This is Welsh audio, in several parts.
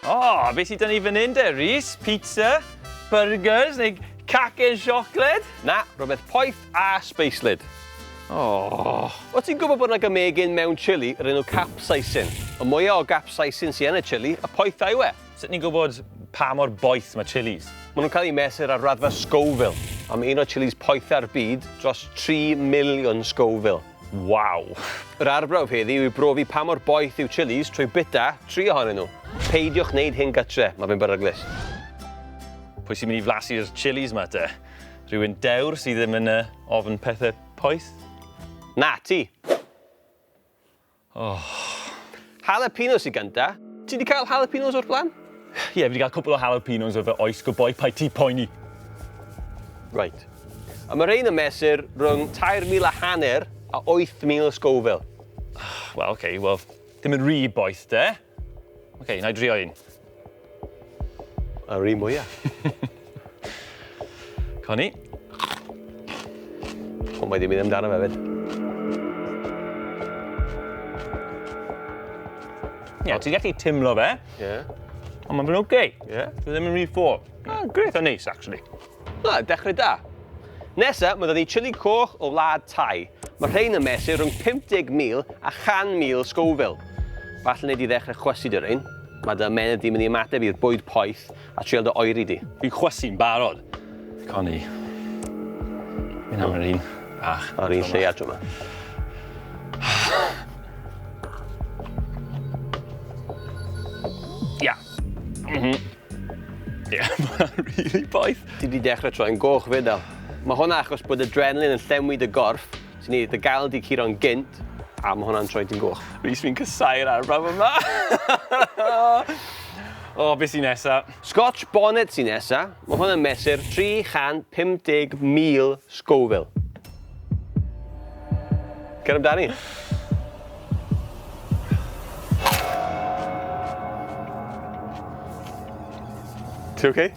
O, oh, beth sydd 'da ni fan hyn de, Rhys? Pizza? Burgers? Neu cacen siocled? Na, rhywbeth poeth a sbeislyd. O! Wyt ti'n gwybod bod 'na gymegyn mewn chili o'r enw capsaicin? Y mwya o gapsaicin sy yn y chili, y poetha yw e. Sut ni'n gwybod pa mor boeth mae chilies? Maen nhw'n cael eu mesur ar raddfa Scoville, a mae un o chilies poetha'r byd dros 3 miliwn Scoville. Waw! Yr arbrawf heddi yw i brofi pa mor boeth yw chilies trwy bita tri ohonyn nhw. Peidiwch wneud hyn gytre, mae fe'n beryglus. Pwy sy'n mynd i flasu'r chilies 'ma te? Rhywun dewr sydd ddim yn ofn pethe poeth? Na, ti! Oh. Jalapenos i gynta. Ti 'di cael jalapenos o'r blaen? Ie, fi 'di cael cwpl o jalapenos o fy oes good boy, paid ti poeni. Reit. A mae rhein yn mesur rhwng 3,000 a hanner a 8,000 Scoville. Wel, oce, okay, wel, ddim yn rhy boeth de. Oce, okay, na i drio un. Yr un mwyaf. Connie. O, mae di mynd amdano fe fyd. Ie, yeah, ti'n gallu timlo fe. Ie. Yeah. Ond mae'n oce. Okay. Ie. Yeah. Dwi ddim yn rhy ffôl. Ah, grêt o neis, actually. Na, dechrau da. Nesa, mae 'da ni chili coch o wlad Thai. Mae rhein yn mesur rhwng 50,000 a 100,000 Scoville. Falle nei di ddechrau chwysu dy rein. Mae dy ymennydd di'n mynd i ymateb i'r bwyd poeth a trial dy oeri di. Fi'n chwysu'n barod. Connie. Mynd am yr un bach. Yr un lleia tro 'ma. Ia. Mhm. Ie, ma' hwnna'n rili poeth. Ti 'di dechre troi'n goch 'fyd Al. Ma' hwnna achos bod adrenaline yn llenwi dy gorff, sy'n neud i dy galon di curo'n gynt, a ma' hwnna'n troi ti'n goch. Rhys, fi'n casau'r arbrawf yma. O, beth sy'n nesa? Scotch bonnet sy'n nesa. Ma' hwnna'n mesur 350,000 Scoville. Cer amdani. Ti oce?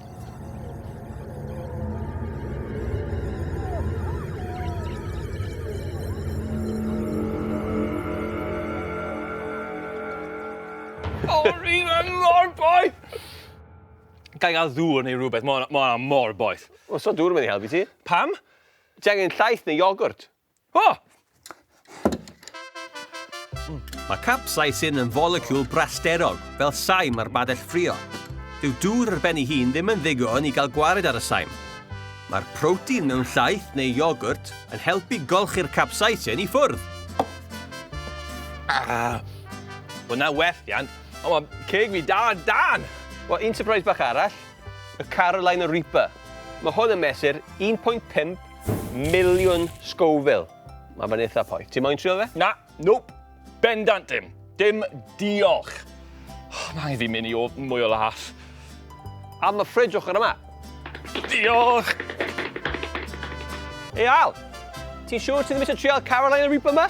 O, rhif yn mor boeth! Ga i gael ddŵr neu rhywbeth, mae hwnna mor boeth. Wel, so dŵr yn mynd i helpu ti. Pam? Ti angen llaeth neu iogwrt. O! Mae capsaicin yn foleciwl brasterog, fel saim ar badell ffrio. Dyw dŵr ar ben ei hun ddim yn ddigon i gael gwared ar y saim. Mae'r protein mewn llaeth neu iogwrt yn helpu golchi'r capsaicin i ffwrdd. Ah! Hwnna welliant, ond mae ceg fi dal ar dân! Wel, un surprise bach arall, y Carolina Reaper. Mae hwn yn mesur 1.5 miliwn Scoville. Mae fe'n eitha poeth. Ti moyn trio fe? Na, nope. Bendant dim. Dim diolch. Oh, mae angen fi mynd i o mwy o lath. A mae fridge ochr yma. Diolch. Ei Al, ti'n siŵr ti ddim eisiau trial Carolina Reaper yma?